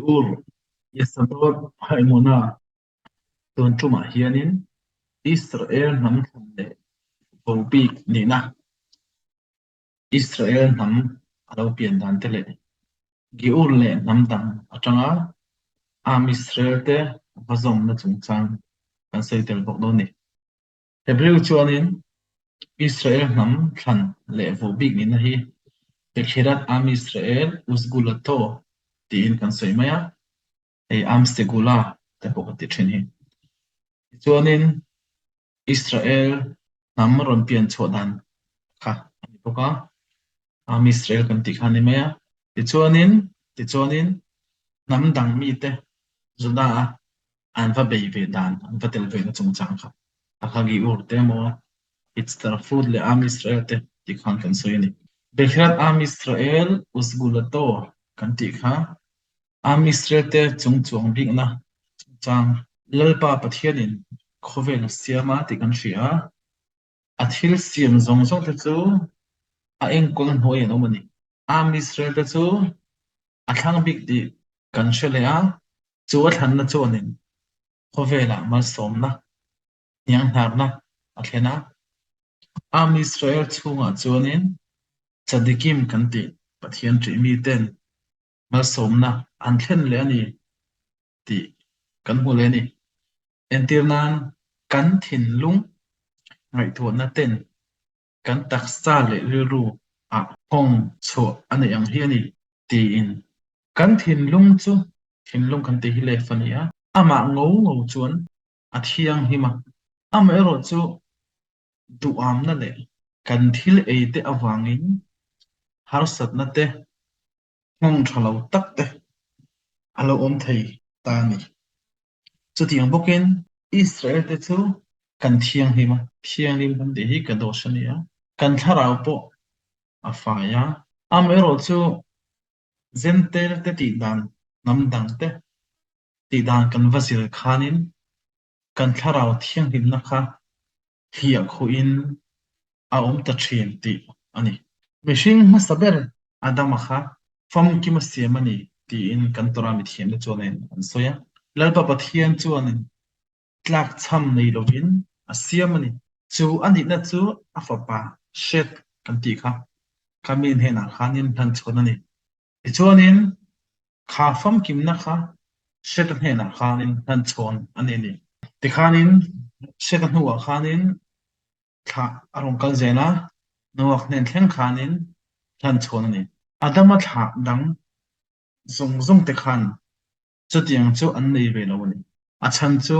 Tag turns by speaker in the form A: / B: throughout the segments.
A: Giur Yesodot HaEmunah tun tumah hianin Israel hnam thlan leh vobik nihna, Israel hnam a lo pian dan te leh Giur leh hnam dang atanga Am Israel te va zawmna chungchang kan sawi tel bawk dawn a ni. Hebrew chuanin Israel hnam thlan leh vuh bik nihna hi Tekhirat Am Israel Usgulato tiin kan sawi mai a, hei Am Segula te pawh kan ti thin hi. Tichuanin Israel hnam rawn pian chhuah dan kha a ni bawk a, Am Israel kan tih kha a ni mai a. Tichuanin tichuanin hnam dang mite Juda a an va bei ve dan, an va tel ve na chungchang kha a kha Giur te emaw Itztarfut leh Am Israel te tih khan kan sawi a ni. Bekhirat Am Israel Usgulato kan tih kha Am Israel te chung chuang bikna chungchang Lalpa Pathianin khawvel a siam a tih kan hria a, a thil siam zawng zawng te chu a enkawl hnuai an awm a ni. Am Israel te chu a thlang bik tih kan hre leh a, chu a thlanna chuanin khawvelah malsawmna, hnianghnarna a thlen a. Am Israel chhungah chuanin Tzaddikim kan tih Pathian ṭih miten malsawmna an thlen leh a ni tih kan hmu leh a ni. Entir nan kan thinlung ngaihtuahna ten kan taksa leh rilru ah nghawng chhuah a neih ang hi a ni tiin kan thinlung chu thinlung kan tih hi lef a ni a, amah ngo ngo chuan a thianghlim a, amaherawh chu duhamna leh kan thil ei te avangin harsatna te nghawng tha lo tak te a lo awm thei ta a ni. Chutiang bawkin Israel te chu kan thianghlim a, thianghlim kan tih hi kadosh a ni a, kan thlarau pawh a fai a, amaherawh chu Zentail te tih dan hnam dang te tih dan kan va zir khanin kan thlarau thianghlimna kha hliah khuhin a awm ta thin tih a ni. Mihring hmasa ber Adama kha famkim a siam a ni tiin kan Torah mithiamte chuanin an sawi a. Lalpa Pathian chuanin tlakchham nei lovin a siam a ni. Chu a nihna chu a fapa Seth kan tih kha kha mi hnenah khanin hlanchhawn a ni. Tichuanin kha famkimna kha Seth-a hnenah khanin hlanchhawn a ni a ni. Tikhanin Seth-a hnuah khanin thlah a rawn kal zel a, Noah hnen thleng khanin hlanchhawn a ni. Adama thlah dang zawng zawng te khan chutiang chu an nei ve lo a ni. A chhan chu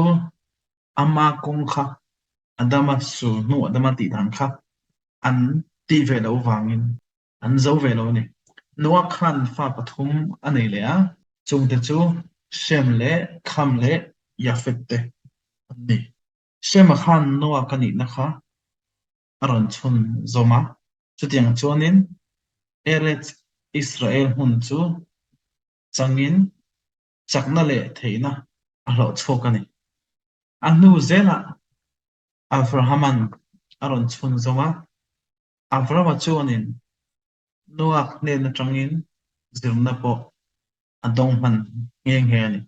A: ama kawng kha Adama sul hnu Adama tih dan kha an tih ve loh vangin an zo ve lo a ni. Noah khan fa pathum a nei leh a, chungte chu Shem leh Kham leh Yafet te an ni. Shema khan Noah ka nihna kha a rawn chhun zawm a, chutiang chuanin Eretz Israel hmun chu changin chakna leh theihna a hlawh chhuak a ni. A hnu zelah Avrahama'n a rawn chhun zawm a, Avrahama chuanin Noah hnen atangin zirna pawh a dawng hman nghe nghe a ni.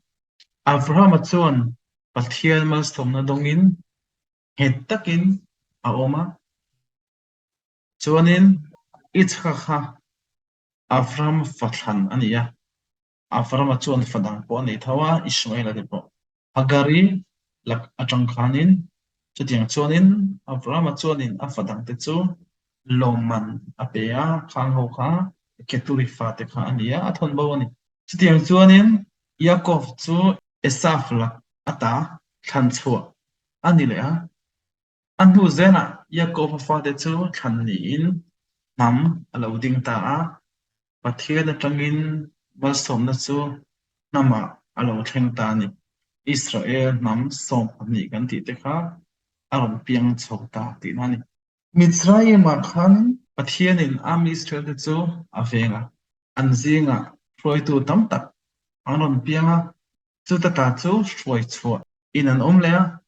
A: Avrahama chuan Pathian malsawmna dawngin nghet takin a awm a, chuanin Isaka kha Avrahama fathlan a ni a, Avrahama chuan fa dang pawh a nei tho a, Ishmaela te pawh. Hagari lak atang khanin chutiang chuanin Avrahama chuanin a fa dangte chu lawmman a pe a, khang ho kha Keturi fate kha a ni a, a thawn bo a ni. Chutiang chuanin Yaakov chu Esaf lak ata thlan chhuah a ni leh a, A hnu zelah Yaakova fate chu thlan niin hnam a lo ding ta a, Pathian atangin malsawmna chu hnamah a lo thleng ta a ni. Israel hnam 12 kan tih te kha a rawn piang chho ta tihna a ni. Mizraim-ah khan Pathianin Am Israel-te chu a veng a, an zingah hruaitu tam tak an rawn piang a, Chuta ta chu hruai chhuah in an awm leh a,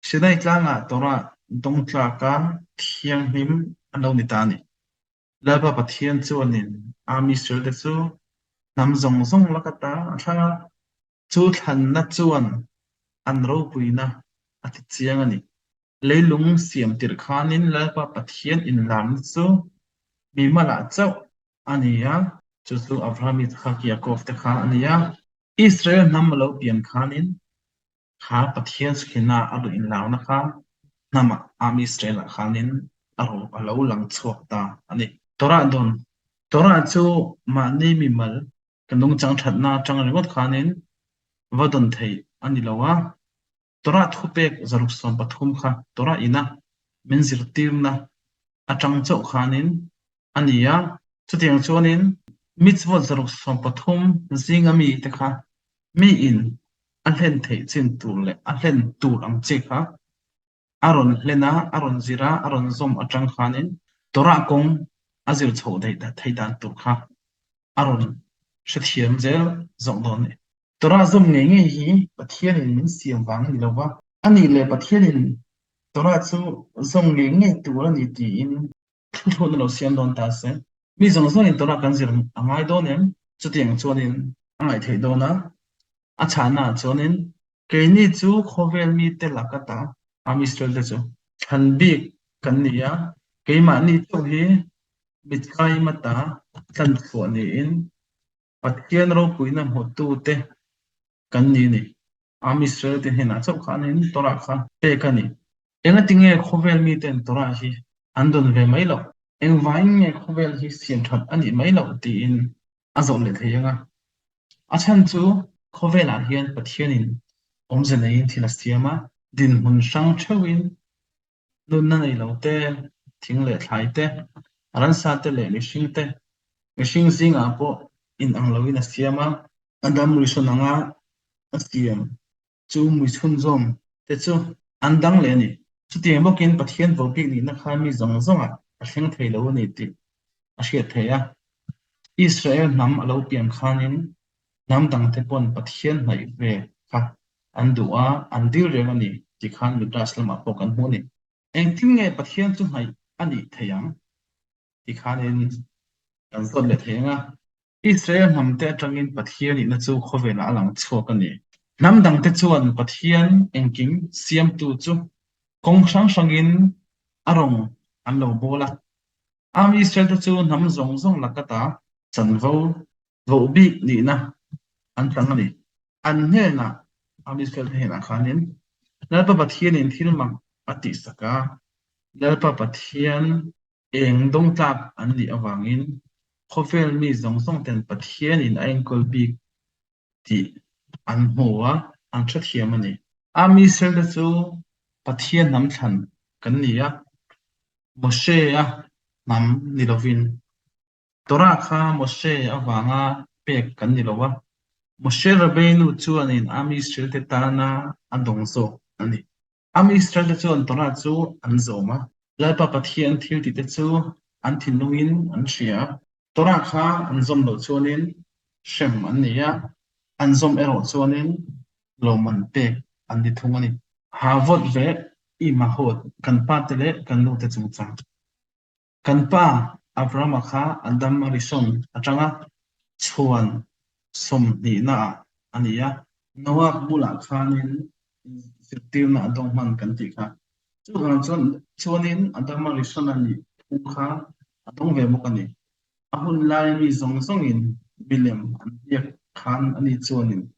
A: Sinai tlangah Torah dawngtlaka thianghlim an lo ni ta a ni. Lalpa Pathian chuanin Am Israel te chu Hnam zawng zawng lak ata a thlang a, chu thlanna chuan an ropuina a ti chiang a ni. Leilung siam tirh khanin Lalpa Pathian inlarna chu mi malah chauh a ni a, chu chu Abraham, Isaac, Jakob te kha a ni a. Israel hnam a lo pian khanin kha Pathian Shekinah a rawn inlarna kha hnamah Am Israel-ah khanin a a lo lang chhuak ta a ni. Torah dawn Torah chu mahni mimal kan nungchang thatna atang ringawt khanin va dawn theih a ni lo a, Torah thupek 113 kha Torah ina min zirtirna atang chauh khanin a ni a. Chutiang chuanin mitzvot 113 zinga mite kha miin a hlen theih chin tur leh a hlen tur ang chi kha a rawn hlen a, a rawn zir a, a rawn zawm atang khanin Torah kawng a zir chhoh theih dan tur kha a rawn hrethiam zel zawk dawn a ni. Torah zawm ngei ngei hi Pathianin min siam vang a ni lo va. A nih leh Pathianin Torah chu zawm ngei ngei tur a ni tiin thuthlun a lo siam dawn ta se. Mi zawng zawngin Torah kan zir a ngai dawn em? Chutiang chuanin a ngaih theih dawn a. A chhahnaah chuanin keini chu khawvel mite lak ata Am Israel te chu thlan bik kan ni a, keimahni chauh hi Mitzrayim ata tlanchhuah niin Pathian ropuina hmutute kan ni a ni. Am Israel te hnenah chauh khanin Torah kha pek a ni. Engatinge khawvel miten Torah hi an dawn ve mai loh? Engvangin nge khawvel hi siam that a nih mai loh tiin a zawh leh thei ang a. A chhan chu khawvelah hian Pathianin awmze neiin thil a siam a, dinhmun hrang theuhin Nunna nei lo te, thing leh thlai te, ransa te leh mihring te, mihring zingah pawh inang loin a siam a. Adam muisawn anga a siam chu muichhunzawm te chu an dang leh a ni. Chutiang bawkin Pathian vobik nihna kha mi zawng zawngah a thleng thei lo a ni tih a hriat theih a. Israel hnam a lo pian khanin hnam dangte pawn Pathian hnaih ve kha an duh a, an dil reng a ni tih khan Midrash lamah pawh kan hmu a ni. Engtin nge Pathian chu hnaih a nih theih ang tih khanin kan zawt leh thei ang a. Israel hnamte atangin Pathian nihna chu khawvelah a lang chhuak a ni. Hnam dangte chuan Pathian engkim siamtu chu kawng hrang hrangin a rawng an lo bawl a. Am Israel te chu hnam zawng zawng lak ata chanvo voh bik nihna an chang a ni. An hnenah, Am Israel te hnenah khanin, Lalpa Pathianin thil mak a tihsak a, Lalpa Pathian eng dawng tlak an nih avangin khawvel mi zawng zawng ten Pathianin a enkawl bik tih an hmu a, an hrethiam a ni. Am Israel te chu Pathian hnam thlan kan ni a, Moshe-a hnam ni lovin Torah kha Moshe avanga pek kan ni lo a, Moshe Rabbeinu chuanin Am Israel te tana a dawng zawk a ni. Am Israel te chuan Torah chu an zawm a, Lalpa Pathian thiltih te chu an thinlungin an hria a. Torah kha an zawm loh chuanin hrem an ni a, an zawm erawh chuanin lawmman pek an ni thung a ni. Havot leh Imahot, kan pate leh kan nute chungchang. Kan pa Abrahama kha Adam Arison atanga chhuan sawmhnihnaah a ni a. Noah bulah khanin zirtirna a dawng hman kan tih kha. Chuvang chuan chuanin Adam Arison a nih phung kha a dawng ve bawk a ni. A hun laia mi zawng zawngin milem an biak khan ani chuanin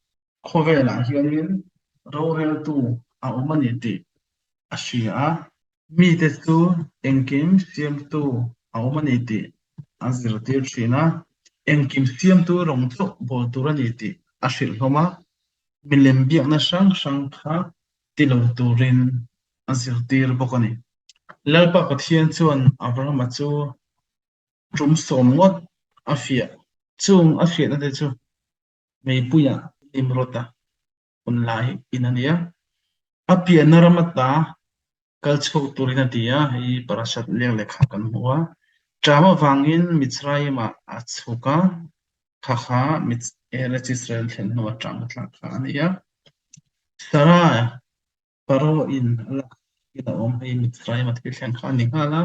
A: Khawvelah hianin roreltu a awm a ni tih a hria a. Mite chu engkim siamtu a awm a ni tih a zirtir thin a. Engkim siamtu rawng chauh bawl tur a ni tih a hrilh hlawm a. Milem biakna hrang hrang kha ti lo turin a zirtir bawk a ni. Lalpa Pathian chuan Abrahama chu tum sawm ngawt a fiah. Chung a fiahna te chu Meipuia Nimrod-a hun lai in a ni a. A pianna ram ata kal chhuak turin a ti a, hei Parashat leng lehkha kan hmu a. Ṭam avangin Mitzrayim-ah a chhuk a, kha kha Eretz Israel thlen hnua ṭam a tlak kha a ni a. Sarah Pharaoh-in a lak in a awm, hei Mitzrayim-a thil thleng kha a ni nghal a.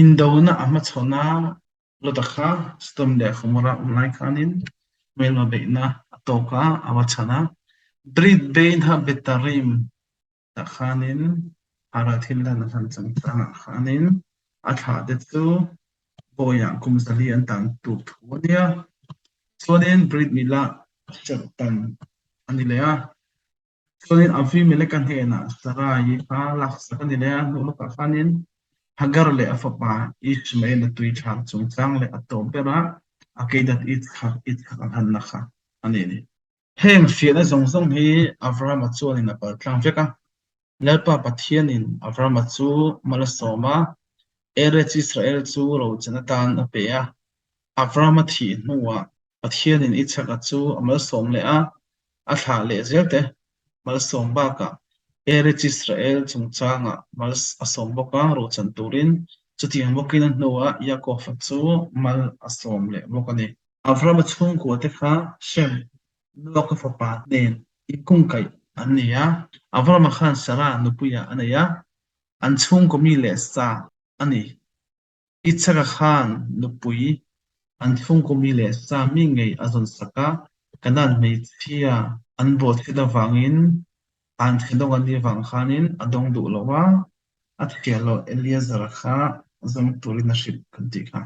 A: Indona a hmachhawn a, Lota kha Sodom leh Gomorrah awm lai khanin. Hmelma beihna a tawk a, a va chhan a. Brit beihna Betarim tah khanin Hara thil lan a hlan changchangah khanin a thlah te chu bawiah kum zali an tan tur thu a nia. Chuanin Brit Milah serh tan a ni leh a. Chuanin Avimeleka hnenah Sarai kha laksak a ni leh a, hnuh lawkah khanin Hagar leh a fapa Ishmael a tui thlar chungchang leh a tawp berah a keidat Itzhak Itzhak a hlanna kha a ni a ni. Heng fiahna zawng zawng hi Avrahama chuanin a pal tlang vek a. Lalpa Pathianin Avrahama chu mal a sawm a, Eretz Israel chu rochan atan a pe a. Avrahama thih hnuah Pathianin Itzhaka chu a malsawm leh a, a thlah leh zel te malsawm bakah Eretz Israel chungchangah mal a sawm bawk a, rochan turin chutiang bawkin a hnuah Yaakov-a chu mal a sawm leh bawk a ni. Avrahama chhungkua te kha Shem, Noaka fapa nen inkungkaih an ni a. Avrahama khan Sarah nupuiah a nei a, an chhungkaw mi leh sa a ni. Itzhaka khan nupui an chhungkaw mi leh sa mi ngei a zawn sak a, Kanaan hmeichhia an bawhchhiat avangin an thedawng an nih avang khanin a dawng duh lo a, a thiahloh Eleazar-a kha zawng turin a hrilh kan tih kha.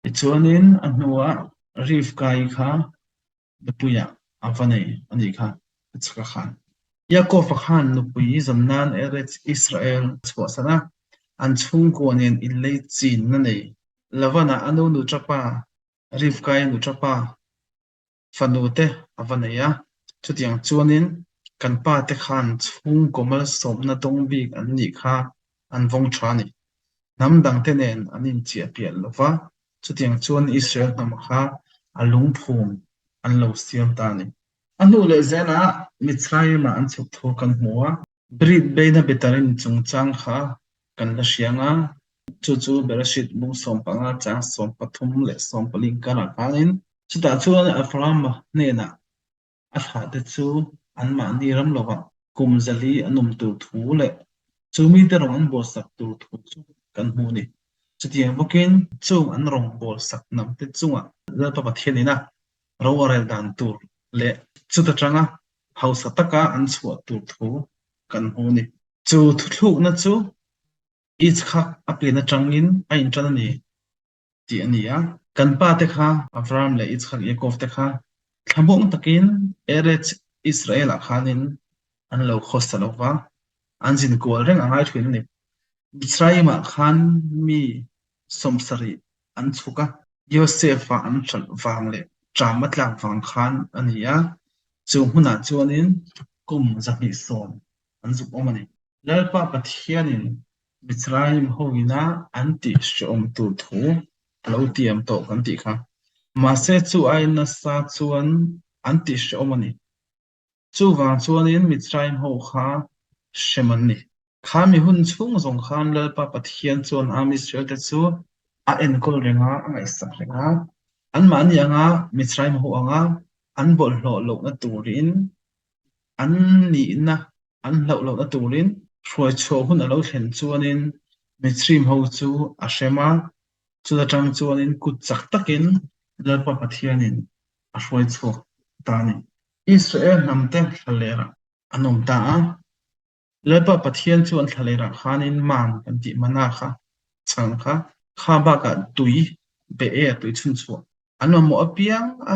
A: Tichuanin a hnuah Rivka-i kha nupuiah a va nei a nih kha, a chhak a khan. Yaakov-a khan nupui zawn nan Eretz Israel a chhuahsan a, an chhungkua nen inlei chinna nei Lavan-a a nu nuṭapa, Rivka-i nuṭapa, fanu te a va nei a, chutiang chuanin kan pa te khan chhungkaw malsawmna dawng bik an nih kha an vawng tha a ni. Hnam dang te nen an inchiah piah lo va, chutiang chuan Israel hnam kha a lungphum an lo siam ta a ni. A hnu leh zelah Mitzrayim-ah an chhuk thu kan hmu a. Brit beina Betarim chungchang kha kan la hriang a, chu chu Bereshit bung 15 chang 13 leh 14 inkarah khanin. Chutah chuan Ephraim-a hnenah a thlahte chu anmahni ram lovah kum zali an awm tur thu leh chu mite rawng an bawlsak tur thu chu kan hmu a ni. Chutiang bawkin chung an rawng bawlsak hnamte chungah Lalpa Pathianin a ro a rel dan tur leh chuta tanga hausa taka an chhuah tur thu kan hmu a ni. Chu thuthlukna chu Yitzhak a pian atangin a intan a ni tih a ni a. Kan pa te kha, Avraham leh Yitzhak Yaakov te kha thlahmawng takin Eretz Israel-ah khanin an lo khawsa lo va, an zin kual reng a ngai thin a ni. Mitzrayim-ah khan mi 70 an chhuk a. Yosef-a an hralh vang leh ṭam a tlak vang khan a ni a, chu hmunah chuanin kum 210 an zuk awm a ni. Lalpa Pathianin Mitzrayim hoina an tih hrehawm tur thu a lo tiam tawh kan tih kha. Mahse chu ai nasa chuan an tih hrehawm a ni. Chuvang chuanin Mitzrayim ho kha hrem an ni. Kha mi hun chhung zawng khan Lalpa Pathian chuan Am Israel-te chu a enkawl reng a, a ngaihsak reng a. Anmahni anga Mitzrayim ho anga an bawlhhlawh lohna turin an nihna an hlauh lohna turin hruaichhuah hun a lo thlen chuanin Mitzrayim ho chu a hrem a, chuta tang chuanin kut chak takin Lalpa Pathianin a hruaichhuak ta a ni. Israel hnamte thlalerah an awm ta a. Lalpa Pathian chu an thlalerah khanin man kan tih mana kha, chhang kha, kha bakah tui, be e a tui chhunchhuah an mamawh apiang a,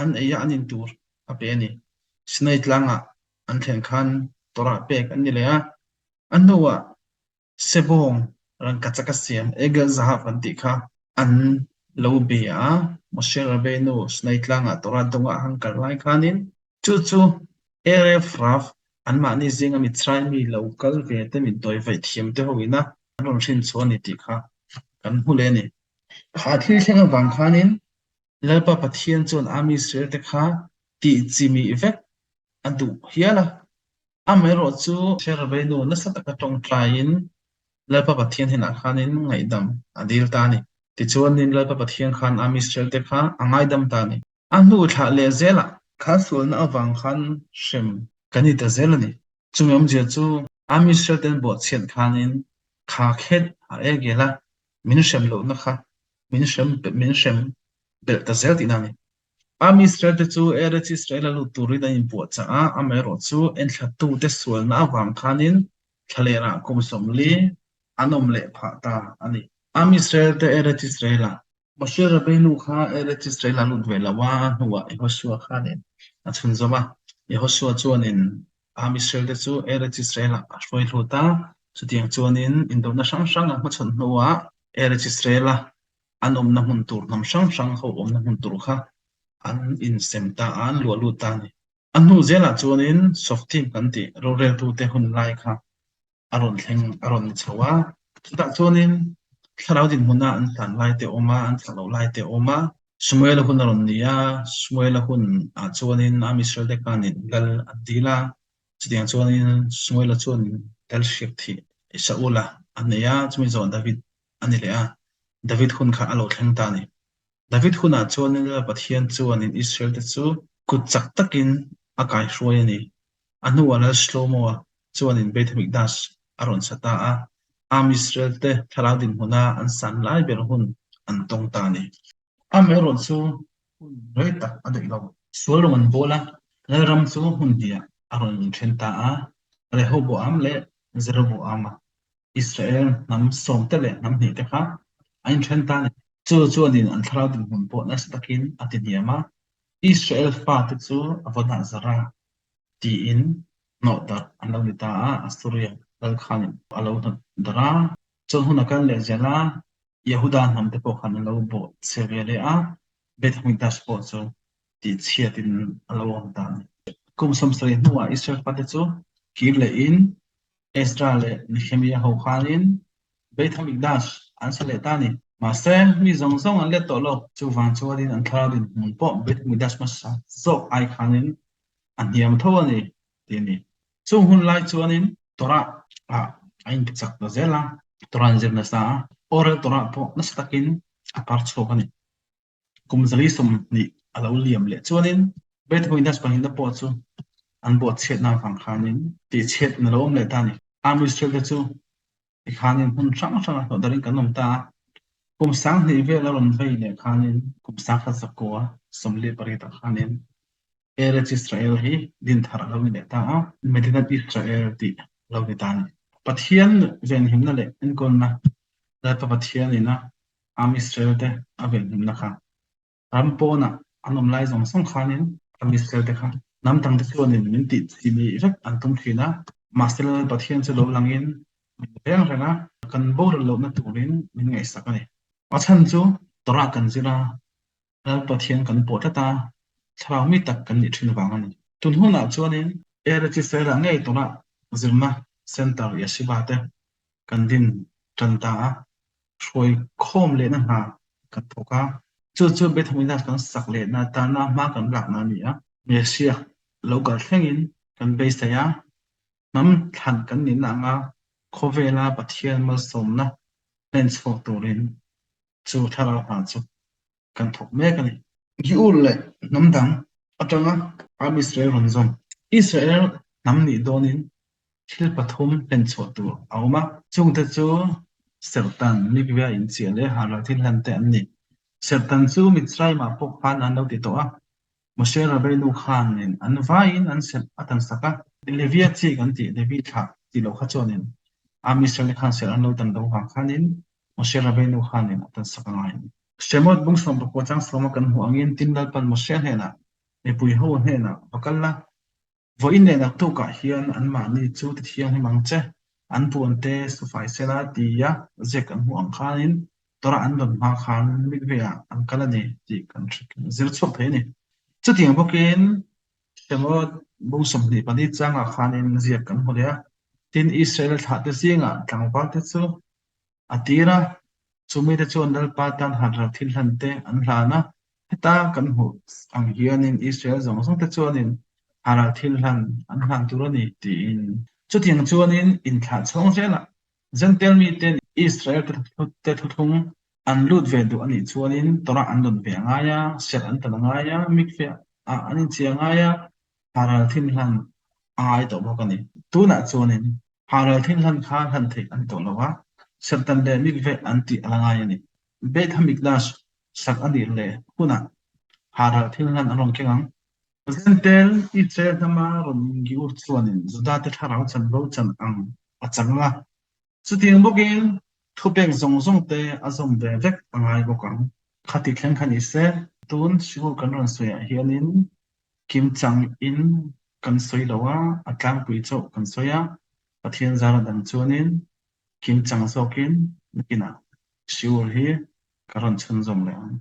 A: an ei a an in tur a pe a ni. Sinai tlangah an thlen khan Torah pek an ni leh a, a hnuah Sebawng rangkachak a siam Egel Zahav an tih kha an lo bia a, Moshe Rabbeinu Sinai tlangah Torah dawngah a han kal lai khanin chu chu Erev Rav anmahni zinga Mitzrayim mi lo kal ve te mitdawi vaih thiam te ho ina an rawn hrin chhuah a ni tih kha kan hmu leh a ni. Kha thil thleng avang khanin Lalpa Pathian chuan Am Israel te kha tih chimih vek a duh hial a. Amaherawh chu Sherabei nu nasa taka tawngtlaiin Lalpa Pathian hnenah khanin ngaihdam a dil ta a ni. Tichuanin Lalpa Pathian khan Am Israel te kha a ngaidam ta a ni. A hnu thlah leh zelah kha sualna avang khan hrem kan ni ta zel a ni. Chumi awmzia chu Am Israel ten bawhchhiat khanin kha khet a egel a, min hrem lohna kha min hrem min hrem belh ta zel tihna a ni. Am Israel te chu Eretz Israel a lut turin an inpuahchah a, amaherawhchu enthlatute sualna avang khanin thlalerah kum 40 an awm leh phah ta a ni. Am Israel te Eretz Israel ah Moshe Rabbeinu kha Eretz Israel a lut ve lo a, a hnuah Yehoshua khanin a chhunzawm a. Yehoshua chuanin Am Israel te chu Eretz Israel ah a hruai hlut a, chutiang chuanin indona hrang hrang a hmachhawn hnuah Eretz Israel a an awmna hmun tur hnam hrang hrang ho awmna hmun tur kha an insem ta a, an luah lut ta a ni. A hnu zelah chuanin Softim kan tih roreltute hun lai kha a rawn thleng a rawn ni chho a. Chutah chuanin thlarau dinhmuna an tlan lai te a awm a, an thlah loh lai te a awm a. Samuela hun a rawn ni a, Samuela hun ah chuanin Am Israel te khanin lal an dil a, chutiang chuanin Samuela chuan lal hriak thih Saula a nei a, chumi zawh David a ni leh a, David hun kha a lo thleng ta a ni. David hunah chuanin Lal Pathian chuanin Israel te chu kut chak takin a kaihruai a ni. A hnuah Lal Shlomo-a chuanin Beit Hamikdash a rawn sa ta a, Am Israel te thlarau dinhmuna an san lai ber hun an tawng ta a ni. Amaherawh chu hun rei tak a daih lo. Sual rawng an bawl a, Lalram chu hmun hnih ah a rawn inthen ta a, Rehoboam leh Jeroboam-a. Israel hnam sawmte leh hnam hnihte kha an inthen ta a ni. Chu chuanin an thlarau dinhmun pawh nasa takin a ti hniam a, Israel fate chu a va dah zar a, tiin hnawh darh an lo ni ta a, Assuria lal khanin a lo hnawt darh a. Chuan hun a kal leh zel a, Yehuda hnamte pawh khan an lo bawh chhe ve leh a, Beth Hamikdash pawh chu tihchhiatin a lo awm ta a ni. Kum 70 hnuah Israel fate chu kir lehin Ezra leh Nehemiah ho khanin Beit Hamikdash an sa leh ta a ni. Mahse, mi zawng zawng an let tawh lo. Chuvang chuanin an thlarau dinhmun pawh Beit Hamikdash hmasa zawk ai khanin a hniam tho a ni, ti a ni. Chung hun lai chuanin Torah ah a intichak ta zel a, Torah an zir nasa a, Oral Torah pawh nasa takin a par chhuak a ni. Kum 120 a lo liam leh chuanin Beit Hamikdash pahnihna pawh chu an bawhchhiatna avang khanin tihchhiat a lo awm leh ta a ni. Am Israel te chu tikhanin hmun hrang hranga hlawh darin kan awm ta a. Kum 2000 vel a rawn vei leh khanin kum 1948 ah khanin Eretz Israel hi din thar a lo ni leh ta a, Medinat Israel tih a lo ni ta a ni. Pathian venhimna leh enkawlna Lalpa Pathianin a Am Israel te a venhimna kha ram pawnah an awm lai zawng zawng khanin Am Israel te kha hnam dangte chuanin min tih chimi vek an tum thin a, mahse Lal Pathian chu lo langin min veng reng a, kan boral lohna turin min ngaihsak a ni. A chhan chu Torah kan zir a, Lal Pathian kan pawh tlat a, thlarau mi tak kan nih thin vang a ni. Tun hunah chuanin Eretz Israel-ah ngei Torah zirna center Yeshiva te kan din tan ta a, hruai khawm lehna hna kan thawk a. Chu chu Beth Hamikdash kan sak lehna atana hma kan lakna a ni a. Messiah lo kal thlengin kan beisei a, hnam thlan kan nihna anga khawvela Pathian malsawmna hlen chhuak turin chu thlarau hna chu kan thawk mek a ni. Giur leh hnam dang atanga Am Israel rawn zawm. Israel hnam nih dawnin thil pathum hlenchhuah tur a awm a. Chungte chu Serhtan, Mikveh inchiah leh Haral thil hlan te an ni. Serhtan chu Mitzrayimah pawh khan an lo ti tawh a. Moshe Rabbeinu khanin an vaiin an serh a tan sak a. Levia chi kan tih, Levi thlah tih loh kha chuanin Am Israel te khan serh an lo tan loh vang khanin Moshe Rabbeinu khanin a tan sak a ngai a ni. Shemot bung 19 chang sawma kan hmuh angin tin Lalpan Moshe hnenah, Mipui ho hnenah va kal la, vawiin leh naktukah hian anmahni chu ti thianghlim ang che, an puante sufai sela tia ziak kan hmuh ang khanin Torah an rawn hma khan mikveh-ah an kal a ni tih kan zir chhuak thei a ni. Chutiang bawkin Shemot bung 24 changah khanin ziak kan hmu leh a, tin Israel thlahte zingah tlangvalte chu A tir a, chumite chuan Lalpa tan harhral thil hlan te an hlan a, heta kan hmuh ang hianin Israel zawng zawng te chuanin harhral thil hlan an hlan tur a ni tiin. Chutiang chuanin inthlah chhawng zelah Jentail miten Israel te thuthlung an lut ve duh a nih chuanin Torah an rawn ve a ngai a, serh an tan a ngai a, mikveh ah an inchei a ngai a, harhral thil hlan a ngai tawh bawk a ni. Tunah chuanin Haral thil hlan kha hlan theih an tawh lo a, Serhtan leh mikveh an tih a la ngai a ni. Beit Hamikdash sak a nih leh hunah. Haral thil hlan an rawn keng ang. Zentel, Israel hnama rawn ingiur chuanin Judate thlarau chanvo chan ang a chang a. Chutiang bawkin thupek zawng zawng te a zawm ve vek a ngai bawk ang. Khati thleng kha ni se. Tun shiur kan rawn sawiah hianin kimchang in kan sawi lo a, a tlangpui chauh kan sawi a, Pathian zara dang chuanin kimchang zawkin nakinah shiur hi ka rawn chhunzawm leh ang.